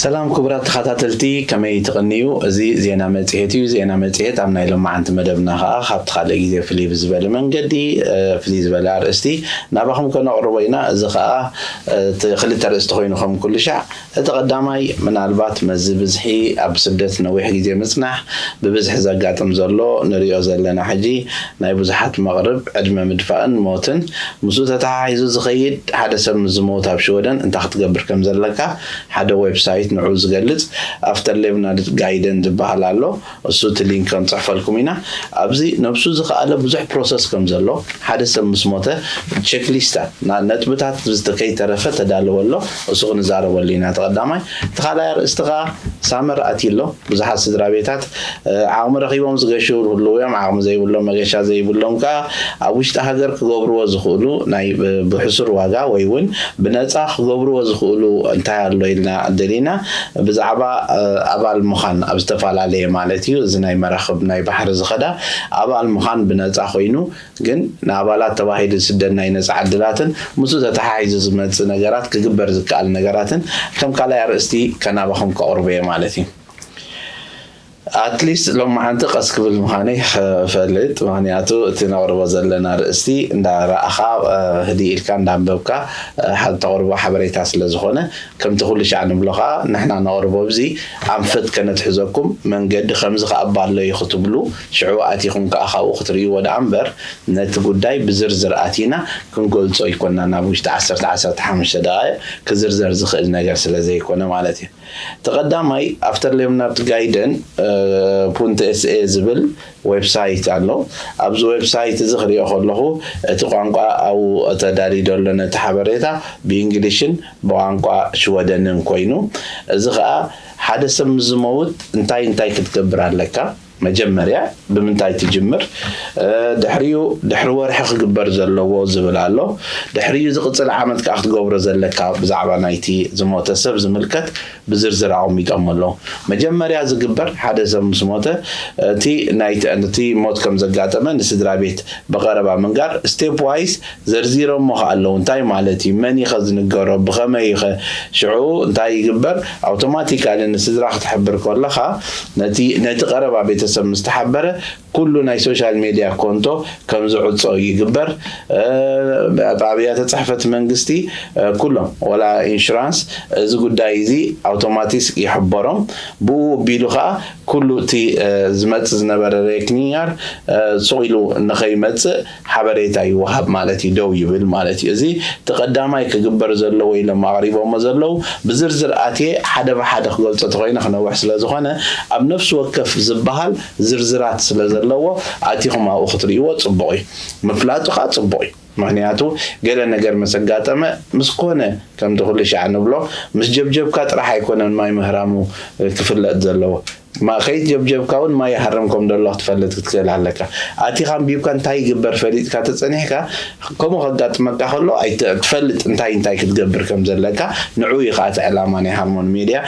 ሰላም ክቡራት ተኸታተልቲ፣ ከመይ ትቕንዩ? እዚ ዜና መጽሔት እዩ። ዜና መጽሔት ኣብ ናይ ሎማዓንቲ መደብና ኸኣ ካብቲ ካልእ ግዜ ፍልይ ብዝበለ መንገዲ፣ እ፣ ፍልይ ዝበለ ኣርእስቲ ናባኹም ከነቕርቦ ኢና። እዚ ኸኣ፣ እ፣ እቲ ክልተ ኣርእስቲ ኮይኑ ከም ኩሉ ሻዕ፣ እቲ ቀዳማይ ምናልባት መዚ ብዝሒ ኣብ ስደት ነዊሕ ግዜ ምጽናሕ ብብዝሒ ዘጋጥም ዘሎ ንሪኦ ዘለና ሕጂ ናይ ብዙሓት መቕርብ ዕድመ ምድፋእን ሞትን ምስኡ ተተሓሒዙ ዝኸይድ ሓደ ሰብ ምስ ዝሞት ኣብ ሽወደን እንታይ ክትገብር ከም ዘለካ ሓደ ዌብሳይት ንዑ ዝገልጽ ኣፍተር ሌቭናድ ጋይደን ዝበሃል ኣሎ። እሱ እቲ ሊንክ ክንጽሕፈልኩም ኢና። ኣብዚ ነብሱ ዝኸኣለ ብዙሕ ፕሮሰስ ከም ዘሎ ሓደ ሰብ ምስ ሞተ ቸክሊስታት ና- ነጥብታት ዝተ- ከይተረፈ ተዳለወ ኣሎ። እሱ ክንዛረበሉ ኢና። እቲ ቀዳማይ እቲ ካልኣይ ኣርእስቲ ከኣ ሳመር ኣትዩ ኣሎ። ብዙሓት ስድራ ቤታት እ፣ ዓቕሚ ረኺቦም ዝገሹ ህልው እዮም። ዓቕሚ ዘይብሎም መገሻ ዘይብሎም ከኣ ኣብ ውሽጢ ሃገር ክገብርዎ ዝኽእሉ ናይ ብ- ብሕሱር ዋጋ ወይ እውን ብነጻ ክገብርዎ ዝኽእሉ እንታይ ኣሎ ኢልና ደሊና ብዛዕባ እ፣ ኣባል ምዃን ኣብ ዝተፈላለየ ማለት እዩ። እዚ ናይ መራኽብ ናይ ባሕሪ ዝኸዳ ኣባል ምዃን ብነጻ ኮይኑ ግን ንኣባላት ተባሂሉ ዝስደድ ናይ ነጻ ዕድላትን ምስኡ ተተሓሒዙ ዝመጽእ ነገራት ክግበር ዝከኣል ነገራትን ከም ካልኣይ ኣርእስቲ ከናባኹም ከቕርቦ እየ ማለት እዩ። ኣትሊስት ሎማዓንቲ ቀስ ክብል ምዃነይ ክፈልጥ፣ ምኽንያቱ እቲ ነቕርቦ ዘለና ኣርእስቲ እንዳረኣኻ እ፣ ህድእ ኢልካ እንዳንበብካ እ፣ ሓ- ተቕርቦ ሓበሬታ ስለ ዝኾነ ከምቲ ኩሉ ሻዕ ንብሎ ኸዓ ንሕና ነቕርቦ ኣብዚ ኣንፈት ከነትሕዘኩም መንገዲ ከምዚ ከኣ እባ ኣሎ እዩ ክትብሉ ሽዑ ኣቲኹም ከኣ ካብኡ ክትርእይዎ ደኣ እምበር ነቲ ጉዳይ ብዝርዝር ኣቲና ክንገልጾ ኣይኮናን ኣብ ውሽጢ ዓሰርተ ዓሰርተ ሓሙሽተ ደቓይቕ ክዝርዘር ዝኽእል ነገር ስለ ዘይኮነ ማለት እዩ። እቲ ቀዳማይ ኣፍተር ሌምናርት ጋይደን ፑንት ኤስኤ ዝብል ዌብሳይት ኣሎ። ኣብዚ ዌብሳይት እዚ ክሪኦ ከለኹ እቲ ቋንቋ ኣብኡ ተዳልዩ ዘሎ ነቲ ሓበሬታ ብእንግሊሽን ብቋንቋ ሽወደንን ኮይኑ እዚ ኸኣ ሓደ ሰብ ምስ ዝመውት እንታይ እንታይ ክትገብር ኣለካ? መጀመርያ ብምንታይ ትጅምር? ድሕሪኡ ድሕሪ ወርሒ ክግበር ዘለዎ ዝብል ኣሎ። ድሕሪኡ ዝቕፅል ዓመት ከዓ ክትገብሮ ዘለካ ብዛዕባ ናይቲ ዝሞተ ሰብ ዝምልከት ብዝርዝር ኣቐሚጦም ኣለዉ። መጀመርያ ዝግበር ሓደ ሰብ ምስ ሞተ እቲ ናይቲ እቲ ሞት ከም ዘጋጠመ ንስድራ ቤት ብቐረባ ምንጋር ስቴፕ ዋይስ ዘርዚሮሞ ከ ኣለዉ እንታይ ማለት እዩ መን ኢኸ ዝንገሮ ብኸመይ ኢኸ ሽዑ እንታይ ይግበር ኣውቶማቲካሊ ንስድራ ክትሕብር ከለኻ ነቲ ነቲ ቀረባ ቤተሰብ ምስ ተሓበረ ኩሉ ናይ ሶሻል ሜድያ ኮንቶ ከም ዝዕጾ ይግበር ኣብያተ ጽሕፈት መንግስቲ ኩሎም ወላ ኢንሹራንስ እዚ ጉዳይ እዚ ኣውቶማቲስ ይሕበሮም ብኡ ቢሉ ከዓ ኩሉ እቲ ዝመጽእ ዝነበረ ሬክኒያር ሱቕ ኢሉ ንኸይመጽእ ሓበሬታ ይወሃብ ማለት እዩ ደው ይብል ማለት እዩ እዚ እቲ ቀዳማይ ክግበር ዘለዎ ኢሎም ኣቕሪቦሞ ዘለዉ ብዝርዝር ኣትየ ሓደ ብሓደ ክገልጾ ተኮይነ ክነውሕ ስለ ዝኾነ ኣብ ነፍሲ ወከፍ ዝበሃል ዝርዝራት ስለ ዘለዎ ኣቲኹም ኣብኡ ክትርእይዎ ጽቡቕ እዩ ምፍላጡ ከዓ ጽቡቕ እዩ ምክንያቱ ገለ ነገር መሰጋጠመ ምስ ኮነ ከምቲ ኩሉ ሻዕ ንብሎ ምስ ጀብጀብካ ጥራሕ ኣይኮነን ማይ ምህራሙ ክፍለጥ ዘለዎ ከይት ጀብጀብካ እውን ማይ ሃረምኮም ደሎ ክትፈልጥ ክትክእል ኣለካ። ኣቲኻ ኣንቢብካ እንታይ ይግበር ፈሊጥካ ተጸኒሕካ ከምኡ ከጋጥመካ ከሎ ትፈልጥ እንታይ እንታይ ክትገብር ከም ዘለካ ንዑ እዩ ከዓ እቲ ዕላማ ናይ ሃርሞን ሜድያ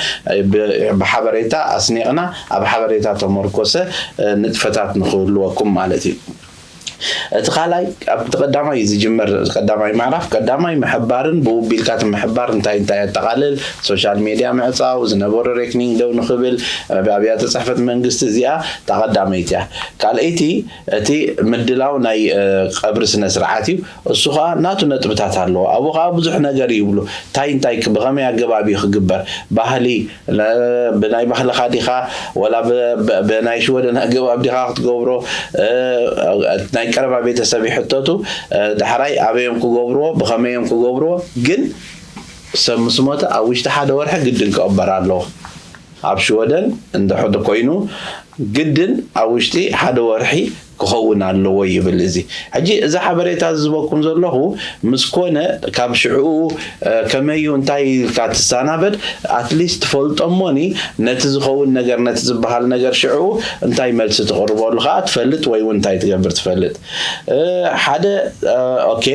ብሓበሬታ ኣስኒቕና ኣብ ሓበሬታ ተመርኮሰ ንጥፈታት ንክህልወኩም ማለት እዩ። እቲ ካልኣይ ኣብቲ ቀዳማይ ዝጅመር ቀዳማይ ምዕራፍ ቀዳማይ ምሕባርን ብኡ ቢልካ እቲ ምሕባር እንታይ እንታይ የጠቓልል ሶሻል ሜድያ ምዕፃው ዝነበሩ ሬክኒንግ ደው ንኽብል ኣብያተ ፅሕፈት መንግስቲ እዚኣ እታ ቀዳመይቲ እያ ካልኣይቲ እቲ ምድላው ናይ ቀብሪ ስነ ስርዓት እዩ እሱ ከዓ ናቱ ነጥብታት ኣለዎ ኣብኡ ከዓ ብዙሕ ነገር ይብሉ እንታይ እንታይ ብኸመይ ኣገባብ እዩ ክግበር ባህሊ ብናይ ባህልኻ ዲኻ ወላ ብናይ ሽወደን ኣገባብ ዲኻ ክትገብሮ ናይ ቀረባ ቤተሰብ ይሕተቱ ዳሕራይ ኣበዮም ክገብርዎ ብኸመዮም ክገብርዎ ግን ሰብ ምስ ሞተ ኣብ ውሽጢ ሓደ ወርሒ ግድን ክቕበር ኣለዎ ኣብ ሽወደን እንድሕር ኮይኑ ግድን ኣብ ውሽጢ ሓደ ወርሒ ክኸውን ኣለዎ ይብል እዚ ሕጂ እዚ ሓበሬታ ዝህበኩም ዘለኹ ምስ ኮነ ካብ ሽዕኡ ከመዩ እንታይ ኢልካ ትሰናበድ ኣትሊስት ትፈልጦ እሞኒ ነቲ ዝኸውን ነገር ነቲ ዝበሃል ነገር ሽዕኡ እንታይ መልሲ ትቕርበሉ ከዓ ትፈልጥ ወይ እውን እንታይ ትገብር ትፈልጥ ሓደ ኦኬ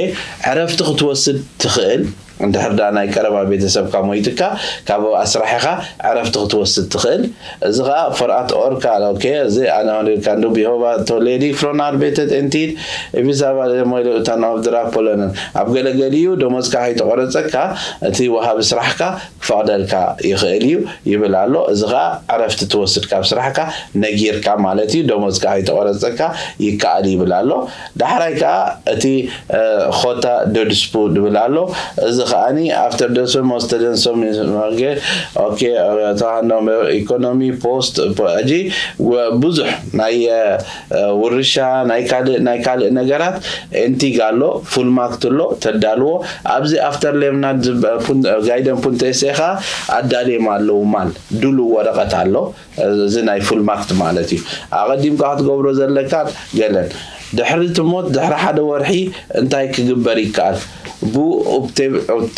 ዕረፍቲ ክትወስድ ትኽእል እንድሕር ደኣ ናይ ቀረባ ቤተሰብካ ሞይትካ ካብ ኣስራሒኻ ዕረፍቲ ክትወስድ ትኽእል እዚ ኸዓ for at or call okay እዚ ኣነ ሪካ እንዱ ቢሆባ ቶሌዲ ፍሮን ኣርቤተት ኤንቲድ ኢቪዛባ ሞይሎ እታን ኦፍ ድራ ፖሎነን ኣብ ገለገሊኡ ደሞዝካ ከይተቆረፀካ እቲ ወሃቢ ስራሕካ ክፈቕደልካ ይኽእል እዩ ይብል ኣሎ። እዚ ኸዓ ዕረፍቲ ትወስድ ካብ ስራሕካ ነጊርካ ማለት እዩ። ደሞዝካ ከይተቖረፀካ ይከኣል ይብል ኣሎ። ዳሕራይ ከዓ እቲ ኮታ ደድስቡ ድብል ኣሎ። እዚ ከዓኒ ኣፍተር ደሰም ወስተ ደንሶም ኦኬ ተዋህኖም ኢኮኖሚ ፖስት ሕጂ ብዙሕ ናይ ውርሻ ናይ ካልእ ናይ ካልእ ነገራት ኤንቲግ ኣሎ፣ ፉልማክት ኣሎ ተዳልዎ። ኣብዚ ኣፍተር ሌምናድ ጋይደን ፑንቴሴ ከዓ ኣዳልዮም ኣለዉ ማል ድሉ ወረቐት ኣሎ። እዚ ናይ ፉልማክት ማለት እዩ። ኣቐዲምካ ክትገብሮ ዘለካ ገለን ድሕሪ ትሞት ድሕሪ ሓደ ወርሒ እንታይ ክግበር ይከኣል? ቡ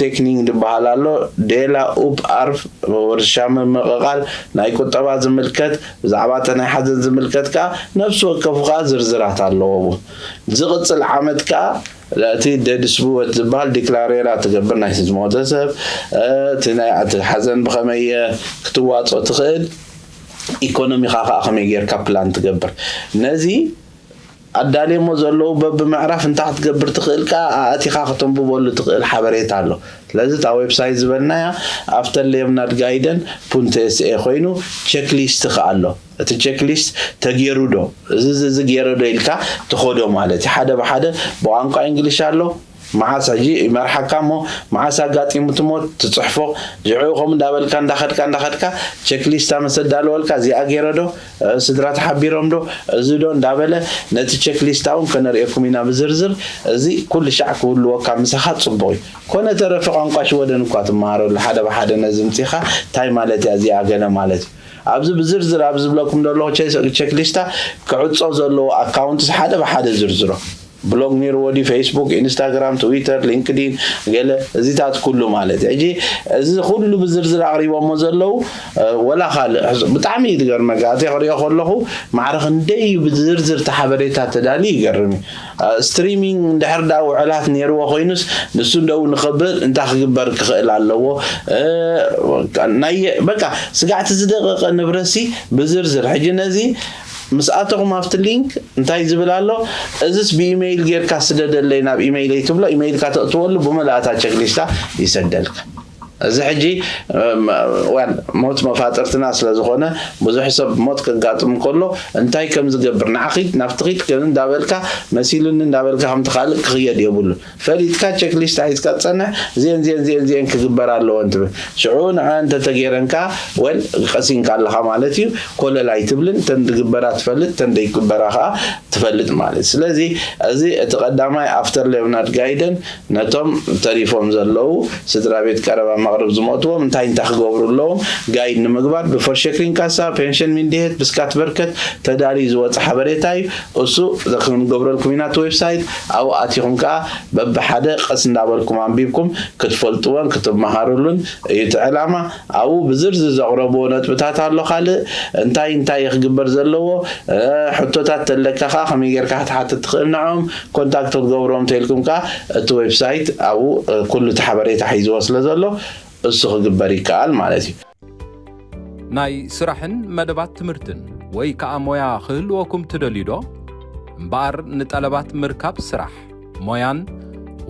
ቴክኒንግ ዝበሃል ኣሎ። ዴላ ኡፕ ኣርፍ ወርሻ ምምቕቓል ናይ ቁጠባ ዝምልከት ብዛዕባ እተ ናይ ሓዘን ዝምልከት ከዓ ነፍሲ ወከፉ ከዓ ዝርዝራት ኣለዎ። ዝቕፅል ዓመት ከዓ እቲ ደድ ስብወት ዝበሃል ዲክላሬራ ትገብር ናይ ዝሞተ ሰብ እቲ ናይ እቲ ሓዘን ብኸመይ ክትዋፆ ትኽእል ኢኮኖሚኻ ከዓ ከመይ ጌርካ ፕላን ትገብር ነዚ ኣዳልየሞ ዘለዉ በብምዕራፍ እንታይ ክትገብር ትኽእል ከዓ ኣእቲኻ ከተንብበሉ ትኽእል ሓበሬታ ኣሎ። ስለዚ እታ ዌብሳይት ዝበልናያ ኣፍተር ሌምናድ ጋይደን ፑንት ኤስኤ ኮይኑ ቸክሊስት ከዓ ኣሎ። እቲ ቸክሊስት ተጌሩ ዶ እዚ እዚ እዚ ገይረ ዶ ኢልካ ትኸዶ ማለት እዩ። ሓደ ብሓደ ብቋንቋ እንግሊሽ ኣሎ። መዓስ ሕጂ ይመርሓካ እሞ መዓስ ኣጋጢሙ ትሞት ትፅሕፎ። ሽዑ ከምኡ እንዳበልካ እንዳኸድካ እንዳኸድካ ቸክሊስታ መሰዳለወልካ እዚኣ ገይረ ዶ ስድራ ተሓቢሮም ዶ እዚ ዶ እንዳበለ ነቲ ቸክሊስታ እውን ከነርእየኩም ኢና ብዝርዝር። እዚ ኩሉ ሻዕ ክህልወካ ምሳኻ ፅቡቕ እዩ። ኮነ ተረፈ ቋንቋ ሽወደን እኳ ትመሃረሉ ሓደ ብሓደ ነዚ ምፂኻ እንታይ ማለት እያ እዚኣ ገለ ማለት እዩ። ኣብዚ ብዝርዝር ኣብ ዝብለኩም ዘለኹ ቸክሊስታ ክዕፆ ዘለዎ ኣካውንትስ ሓደ ብሓደ ዝርዝሮ። ብሎግ ነይርዎ ድዩ ፌስቡክ ኢንስታግራም ትዊተር ሊንክዲን ገለ እዚታት ኩሉ ማለት እዩ። ሕጂ እዚ ኩሉ ብዝርዝር ኣቕሪቦሞ ዘለዉ ወላ ካልእ ብጣዕሚ እዩ ትገርመካ እቲ ክሪኦ ከለኹ ማዕረ ክንደይ እዩ ብዝርዝር እቲ ሓበሬታ ተዳልዩ ይገርም እዩ። ስትሪሚንግ እንድሕር ዳ ውዕላት ነይርዎ ኮይኑስ ንሱ እንደው ንኸብር እንታይ ክግበር ክኽእል ኣለዎ። ናይ በቃ ስጋዕቲ ዝደቀቀ ንብረሲ ብዝርዝር ሕጂ ነዚ ምስ ኣተኹም ኣብቲ ሊንክ እንታይ ዝብል ኣሎ? እዚስ ብኢሜይል ጌርካ ስደደለይ ናብ ኢሜይለይ ትብሎ ኢሜይልካ ተእትወሉ ብመልኣታ ቸክሊስታ ይሰደልካ። እዚ ሕጂ ሞት መፋጥርትና ስለ ዝኾነ ብዙሕ ሰብ ሞት ከጋጥም ከሎ እንታይ ከም ዝገብር ንዓኺድ ናብትኺድ ከም እንዳበልካ መሲሉኒ እንዳበልካ ከምቲ ካልእ ክኽየድ የብሉን። ፈሊጥካ ቸክሊስት ሒዝካ ትፀንሕ እዚአን እዚአን እዚአን እዚአን ክግበር ኣለወን ትብል። ሽዑ ንዐ እንተተገይረን ከዓ ወል ቀሲንካ ኣለኻ ማለት እዩ። ኮለል ኣይትብልን ተን ዝግበራ ትፈልጥ ተን ዘይግበራ ከዓ ትፈልጥ ማለት እዩ። ስለዚ እዚ እቲ ቀዳማይ ኣፍተር ሌምናድ ጋይደን ነቶም ተሪፎም ዘለዉ ስድራ ቤት ቀረባ መቕርብ ዝሞትዎም እንታይ እንታይ ክገብሩ ኣለዎም ጋይድ ንምግባር ብፈርሸክሪን ካሳ ፔንሽን ሚንድሄት ብስካት በርከት ተዳልዩ ዝወፀ ሓበሬታ እዩ። እሱ ክንገብረልኩም ኢና እቲ ዌብሳይት ኣብኡ ኣቲኹም ከዓ በብሓደ ቀስ እንዳበልኩም ኣንቢብኩም ክትፈልጥዎን ክትመሃሩሉን እዩ እቲ ዕላማ። ኣብኡ ብዝርዝር ዘቕረብዎ ነጥብታት ኣሎ ካልእ እንታይ እንታይ ክግበር ዘለዎ ሕቶታት ተለካ ከዓ ከመይ ጌርካ ክትሓትት ትኽእል ንዕኦም ኮንታክት ክትገብሮም ተልኩም ከዓ እቲ ዌብሳይት ኣብኡ ኩሉ እቲ ሓበሬታ ሒዝዎ ስለ ዘሎ እሱ ክግበር ይከኣል ማለት እዩ። ናይ ስራሕን መደባት ትምህርትን ወይ ከኣ ሞያ ክህልወኩም ትደልዩ ዶ? እምበኣር ንጠለባት ምርካብ ስራሕ፣ ሞያን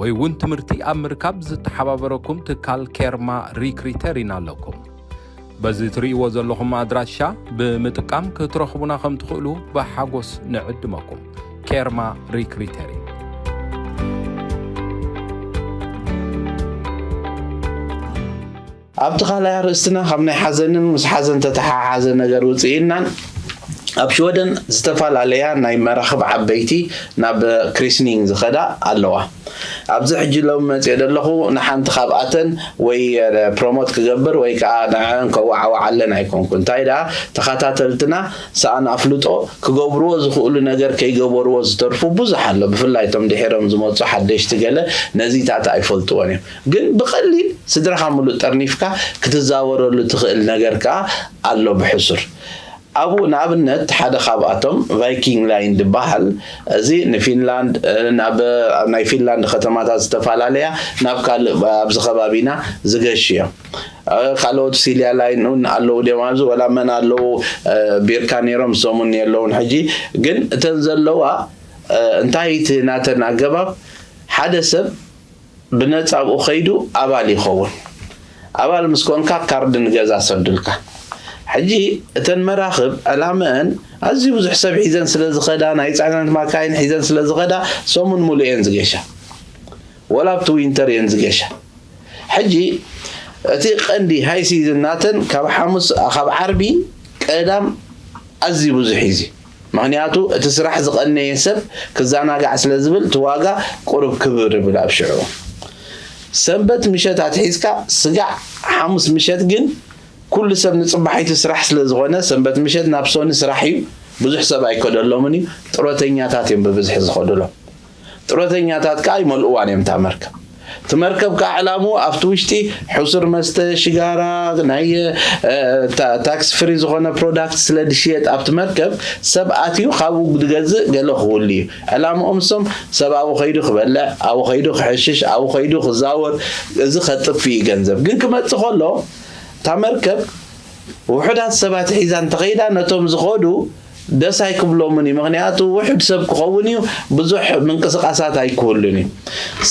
ወይ እውን ትምህርቲ ኣብ ምርካብ ዝተሓባበረኩም ትካል ኬርማ ሪክሪተሪን ኣለኩም። በዚ ትርእይዎ ዘለኹም ኣድራሻ ብምጥቃም ክትረኽቡና ከም ትኽእሉ ብሓጎስ ንዕድመኩም። ኬርማ ሪክሪተሪን። ኣብቲ ካልኣይ ኣርእስትና ካብ ናይ ሓዘንን ምስ ሓዘን ተተሓሓዘ ነገር ውፅኢናን ኣብ ሽወደን ዝተፈላለያ ናይ መራኽብ ዓበይቲ ናብ ክሪስኒንግ ዝኸዳ ኣለዋ። ኣብዚ ሕጂ ሎም መፅኦ ዘለኹ ንሓንቲ ካብኣተን ወይ ፕሮሞት ክገብር ወይ ከዓ ንዐን ከዋዓዋዓለን ኣይኮንኩ እንታይ ደኣ ተኸታተልትና ሰኣን ኣፍልጦ ክገብርዎ ዝኽእሉ ነገር ከይገበርዎ ዝተርፉ ብዙሕ ኣሎ። ብፍላይ እቶም ድሒሮም ዝመፁ ሓደሽቲ ገለ ነዚታት ኣይፈልጥዎን እዮም። ግን ብቐሊል ስድራኻ ምሉእ ጠርኒፍካ ክትዛወረሉ ትኽእል ነገር ከኣ ኣሎ ብሕሱር። ኣብኡ ንኣብነት ሓደ ካብኣቶም ቫይኪንግ ላይን ዝበሃል እዚ ንፊንላንድ ናብ ናይ ፊንላንድ ከተማታት ዝተፈላለያ ናብ ካልእ ኣብዚ ከባቢና ዝገሹ እዮም። ካልኦት ሲልያ ላይን እውን ኣለዉ ድዮም ኣብዚ ወላ መን ኣለዉ ቢርካ ነይሮም እሶም እውን የለውን ሕጂ ግን እተን ዘለዋ እንታይ እቲ ናተን ኣገባብ ሓደ ሰብ ብነፃ ኣብኡ ከይዱ ኣባል ይኸውን። ኣባል ምስ ኮንካ ካርድ ንገዛ ሰዱልካ። ሕጂ እተን መራኽብ ዕላመአን ኣዝዩ ብዙሕ ሰብ ሒዘን ስለ ዝኸዳ፣ ናይ ጽዕነት ማካይን ሒዘን ስለ ዝኸዳ፣ ሰሙን ሙሉእ እየን ዝገሻ። ወላ ኣብቲ ዊንተር እየን ዝገሻ። ሕጂ እቲ ቀንዲ ሃይ ሲዝን ናተን ካብ ሓሙስ፣ ካብ ዓርቢ ቀዳም ኣዝዩ ብዙሕ እዩ። ምኽንያቱ እቲ ስራሕ ዝቐነየ ሰብ ክዘናጋዕ ስለ ዝብል እቲ ዋጋ ቁሩብ ክብር ይብል ኣብ ሽዑ። ሰንበት ምሸት ኣትሒዝካ ስጋዕ ሓሙስ ምሸት ግን ኩሉ ሰብ ንጽባሒቱ ስራሕ ስለ ዝኾነ ሰንበት ምሸት ናብ ሶኒ ስራሕ እዩ። ብዙሕ ሰብ ኣይከደሎምን እዩ። ጥሮተኛታት እዮም ብብዝሒ ዝኸዱሎም። ጥሮተኛታት ከኣ ይመልእዋን እዮም እታ መርከብ። እቲ መርከብ ከኣ ዕላምኡ ኣብቲ ውሽጢ ሕሱር መስተ፣ ሽጋራ፣ ናይ ታክስ ፍሪ ዝኾነ ፕሮዳክት ስለ ዝሽየጥ ኣብቲ መርከብ ሰብ ኣትዩ ካብኡ ዝገዝእ ገለ ክህሉ እዩ። ዕላምኦም እሶም ሰብ ኣብኡ ከይዱ ክበልዕ፣ ኣብኡ ከይዱ ክሕሽሽ፣ ኣብኡ ከይዱ ክዛወር፣ እዚ ከጥፍ እዩ ገንዘብ። ግን ክመጽእ ከሎ እታ መርከብ ውሑዳት ሰባት ሒዛ እንተኸይዳ ነቶም ዝኸዱ ደስ ኣይክብሎምን እዩ። ምኽንያቱ ውሑድ ሰብ ክኸውን እዩ፣ ብዙሕ ምንቅስቓሳት ኣይክህሉን እዩ።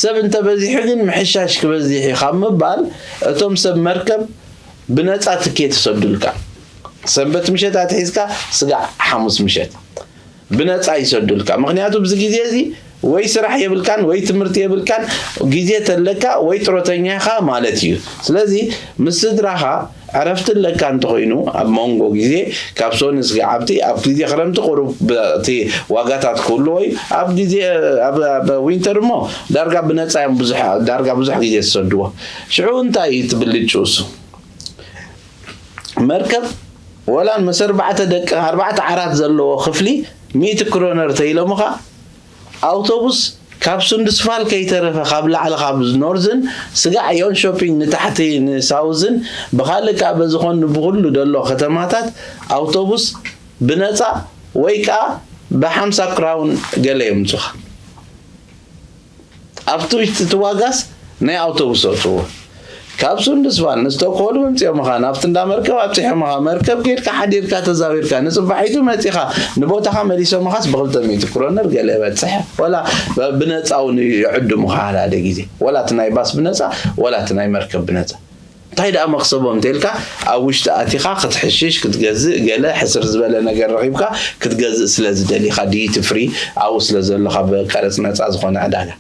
ሰብ እንተበዚሑ ግን ምሕሻሽ ክበዝሕ እዩ ካብ ምባል እቶም ሰብ መርከብ ብነጻ ትኬት ይሰዱልካ። ሰንበት ምሸት ኣትሒዝካ ስጋዕ ሓሙስ ምሸት ብነጻ ይሰዱልካ። ምኽንያቱ ኣብዚ ግዜ እዚ ወይ ስራሕ የብልካን ወይ ትምህርቲ የብልካን፣ ግዜ ተለካ ወይ ጥሮተኛ ኢኻ ማለት እዩ። ስለዚ ምስ ስድራኻ ዕረፍቲ ኣለካ እንተኾይኑ ኣብ መንጎ ግዜ ካብ ሶኒ ስጋዕ ኣብቲ ኣብ ግዜ ክረምቲ ቁሩብ እቲ ዋጋታት ክህልዎ እዩ። ኣብ ግዜ ኣብ ኣብ ዊንተር እሞ ዳርጋ ብነጻ እዮም ብዙሕ ዳርጋ ብዙሕ ግዜ ዝሰድዎ። ሽዑ እንታይ እዩ እቲ ብልጭ እሱ? መርከብ ወላ መሰ ኣርባዕተ ደቂ ኣርባዕተ ዓራት ዘለዎ ክፍሊ ሚእቲ ክሮነር ተይሎምኻ ኣውቶቡስ ካብ ሱንድስፋል ከይተረፈ ካብ ላዕሊ ካብ ኖርዝን ስጋዕ ዮንሾፒንግ ንታሕቲ ንሳውዝን ብኻልእ ከዓ በዝኾን ብኩሉ ደሎ ከተማታት ኣውቶቡስ ብነፃ ወይ ከዓ ብሓምሳ ክራውን ገለ የምፁኻ። ኣብቲ ውሽጢ እቲ ዋጋስ ናይ ኣውቶቡስ ኣውፅዎ ካብ ሱንድስፋል ንስቶክሆልም ምፅኦምኻ ናብቲ እንዳ መርከብ ኣብፂሖምኻ መርከብ ከይድካ ሓዲርካ ተዛዊርካ ንፅባሒቱ መፂኻ ንቦታኻ መሊሶምኻስ ብክልተ ሚእቲ ክሮነር ገለ በፅሐ ወላ ብነፃ እውን ይዕድሙኻ ሓደ ሓደ ግዜ ወላ እቲ ናይ ባስ ብነፃ ወላ እቲ ናይ መርከብ ብነፃ። እንታይ ደኣ መኽሰቦም እንተልካ ኣብ ውሽጢ ኣቲኻ ክትሕሽሽ ክትገዝእ ገለ ሕስር ዝበለ ነገር ረኺብካ ክትገዝእ ስለ ዝደሊኻ ዲዩቲ ፍሪ ኣብኡ ስለ ዘሎ ካብ ቀረፅ ነፃ ዝኾነ ዕዳጋ።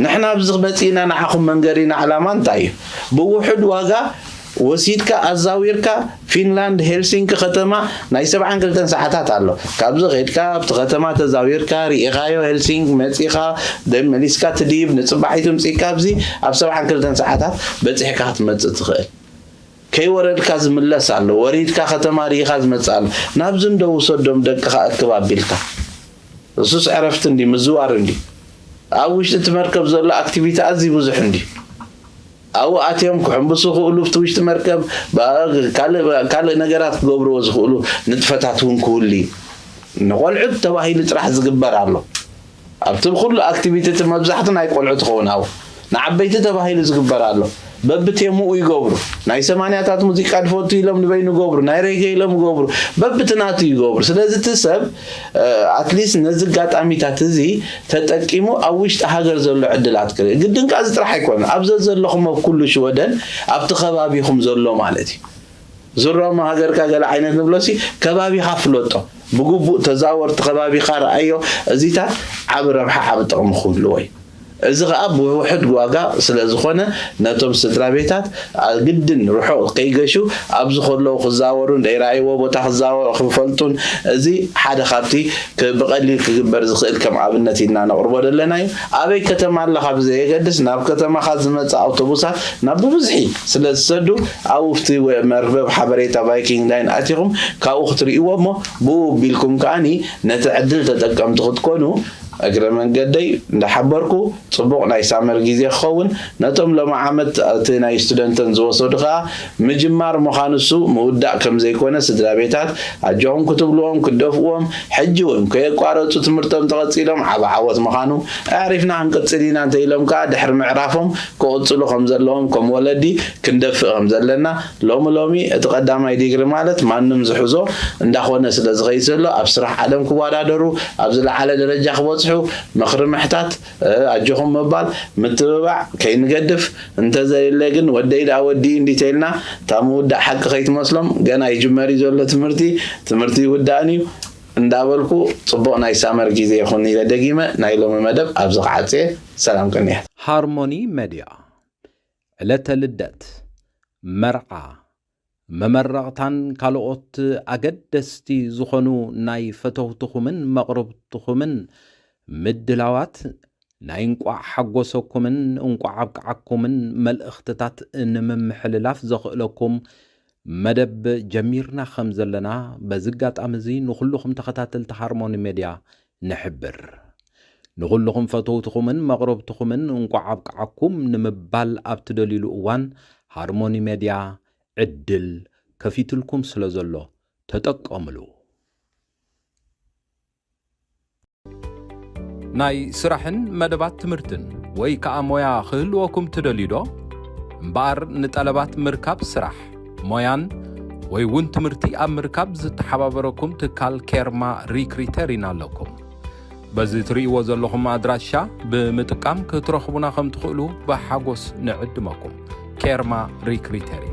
ንሕና ኣብዚ መፂእና ንዓኹም መንገሪና ዕላማ እንታይ እዩ? ብውሑድ ዋጋ ወሲድካ ኣዛዊርካ ፊንላንድ ሄልሲንኪ ከተማ ናይ ሰብዓን ክልተን ሰዓታት ኣሎ። ካብዚ ከድካ ኣብቲ ከተማ ተዛዊርካ ርኢኻዮ ሄልሲንኪ መፂኻ ደም መሊስካ ትድይብ ንፅባሒቱ ምፂእካ ኣብዚ ኣብ ሰብዓን ክልተን ሰዓታት በፂሕካ ክትመፅእ ትኽእል። ከይወረድካ ዝምለስ ኣሎ። ወሪድካ ከተማ ርኢኻ ዝመፅእ ኣሎ። ናብዚ እንዶ ውሰዶም ደቅኻ እክብ ኣቢልካ። እሱስ ዕረፍቲ እንዲ ምዝዋር እንዲ ኣብ ውሽጢ እቲ መርከብ ዘሎ ኣክቲቪቲ ኣዝዩ ብዙሕ እንዲ ኣብኡ ኣትዮም ክሕምብሱ ክእሉ ኣብቲ ውሽጢ መርከብ ካልእ ነገራት ክገብርዎ ዝኽእሉ ንጥፈታት እውን ክህሉ እዩ። ንቆልዑት ተባሂሉ ጥራሕ ዝግበር ኣሎ። ኣብቲ ኩሉ ኣክቲቪቲ እቲ መብዛሕቱ ናይ ቆልዑ ትኸውን ኣብኡ ንዓበይቲ ተባሂሉ ዝግበር ኣሎ። በብቴምኡ ይገብሩ። ናይ ሰማንያታት ሙዚቃ ድፈቱ ኢሎም ንበይኑ ይገብሩ፣ ናይ ሬጌ ኢሎም ይገብሩ፣ በብቲ ናቱ ይገብሩ። ስለዚ እቲ ሰብ ኣትሊስት ነዚ ኣጋጣሚታት እዚ ተጠቂሙ ኣብ ውሽጢ ሃገር ዘሎ ዕድላት ክርኢ። ግድን ከኣ እዚ ጥራሕ ኣይኮነን። ኣብ ዘዘለኹም ኣብ ኩሉ ሽወደን ኣብቲ ከባቢኹም ዘሎ ማለት እዩ። ዙሮም ሃገርካ ገለ ዓይነት ንብሎሲ ከባቢኻ ፍለጦ። ብግቡእ ተዛወርቲ ከባቢኻ ረኣዮ። እዚታት ዓቢ ረብሓ ዓቢ ጥቕሚ ክህልዎ እዩ። እዚ ኸኣ ብውሑድ ዋጋ ስለ ዝኾነ ነቶም ስድራ ቤታት ግድን ርሑቕ ከይገሹ ኣብዚ ከለዉ ክዛወሩን ደይረኣይዎ ቦታ ክዛወሩ ክፈልጡን እዚ ሓደ ካብቲ ብቐሊል ክግበር ዝኽእል ከም ኣብነት ኢልና ነቕርቦ ዘለና እዩ። ኣበይ ከተማ ኣለኻ ብዘየገድስ ናብ ከተማኻ ዝመጽእ ኣውቶቡሳት ናብ ብብዝሒ ስለ ዝሰዱ ኣብኡ ኣብቲ መርበብ ሓበሬታ ቫይኪንግ ላይን ኣቲኹም ካብኡ ክትርእይዎ እሞ ብኡ ኣቢልኩም ከኣኒ ነቲ ዕድል ተጠቀምቲ ክትኮኑ እግረ መንገደይ እንዳሓበርኩ ጽቡቕ ናይ ሳመር ግዜ ክኸውን ነቶም ሎሚ ዓመት እቲ ናይ ስቱደንተን ዝወሰዱ ከኣ ምጅማር ምዃኑ እሱ ምውዳእ ከም ዘይኮነ ስድራ ቤታት ኣጆኹም ክትብልዎም ክትደፍእዎም ሕጂ እውን ከየቋረጹ ትምህርቶም ተቐጺሎም ዓቢ ዓወት ምዃኑ ኣዕሪፍና ክንቅጽል ኢና እንተ ኢሎም ከኣ ድሕሪ ምዕራፎም ክቕጽሉ ከም ዘለዎም ከም ወለዲ ክንደፍእ ከም ዘለና ሎሚ ሎሚ እቲ ቀዳማይ ዲግሪ ማለት ማንም ዝሕዞ እንዳኾነ ስለ ዝኸይድ ዘሎ ኣብ ስራሕ ዓለም ክወዳደሩ ኣብ ዝለዓለ ደረጃ ክበጽሑ ክትበጽሑ ምኽሪ ምሕታት፣ ኣጆኹም ምባል፣ ምትብባዕ ከይንገድፍ፣ እንተዘየለ ግን ወደይ ደኣ ወዲኡ እንዲተልና እታ ምውዳእ ሓቂ ከይትመስሎም፣ ገና ይጅመር እዩ ዘሎ ትምህርቲ፣ ትምህርቲ ይውዳእን እዩ እንዳበልኩ ጽቡቕ ናይ ሳመር ግዜ ይኹን ኢለ ደጊመ ናይ ሎሚ መደብ ኣብዚ ክዓጽየ። ሰላም ቅንያት። ሃርሞኒ መድያ ዕለተ ልደት፣ መርዓ፣ መመረቕታን ካልኦት ኣገደስቲ ዝኾኑ ናይ ፈተውትኹምን መቕርብትኹምን ምድላዋት ናይ እንቋዕ ሓጎሰኩምን እንቋዕ ኣብቅዓኩምን መልእኽትታት ንምምሕልላፍ ዘኽእለኩም መደብ ጀሚርና ከም ዘለና በዚ ኣጋጣሚ እዚ ንኹልኹም ተኸታተልቲ ሃርሞኒ ሜድያ ንሕብር። ንኹልኹም ፈተውትኹምን መቕረብትኹምን እንቋዕ ኣብቅዓኩም ንምባል ኣብ ትደልዩሉ እዋን ሃርሞኒ ሜድያ ዕድል ከፊትልኩም ስለ ዘሎ ተጠቀምሉ። ናይ ስራሕን መደባት ትምህርትን ወይ ከኣ ሞያ ክህልወኩም ትደልዩ ዶ? እምበኣር ንጠለባት ምርካብ ስራሕ፣ ሞያን ወይ እውን ትምህርቲ ኣብ ምርካብ ዝተሓባበረኩም ትካል ኬርማ ሪክሪተር ኢና ኣለኩም። በዚ ትርእይዎ ዘለኹም ኣድራሻ ብምጥቃም ክትረኽቡና ከም ትኽእሉ ብሓጎስ ንዕድመኩም። ኬርማ ሪክሪተር።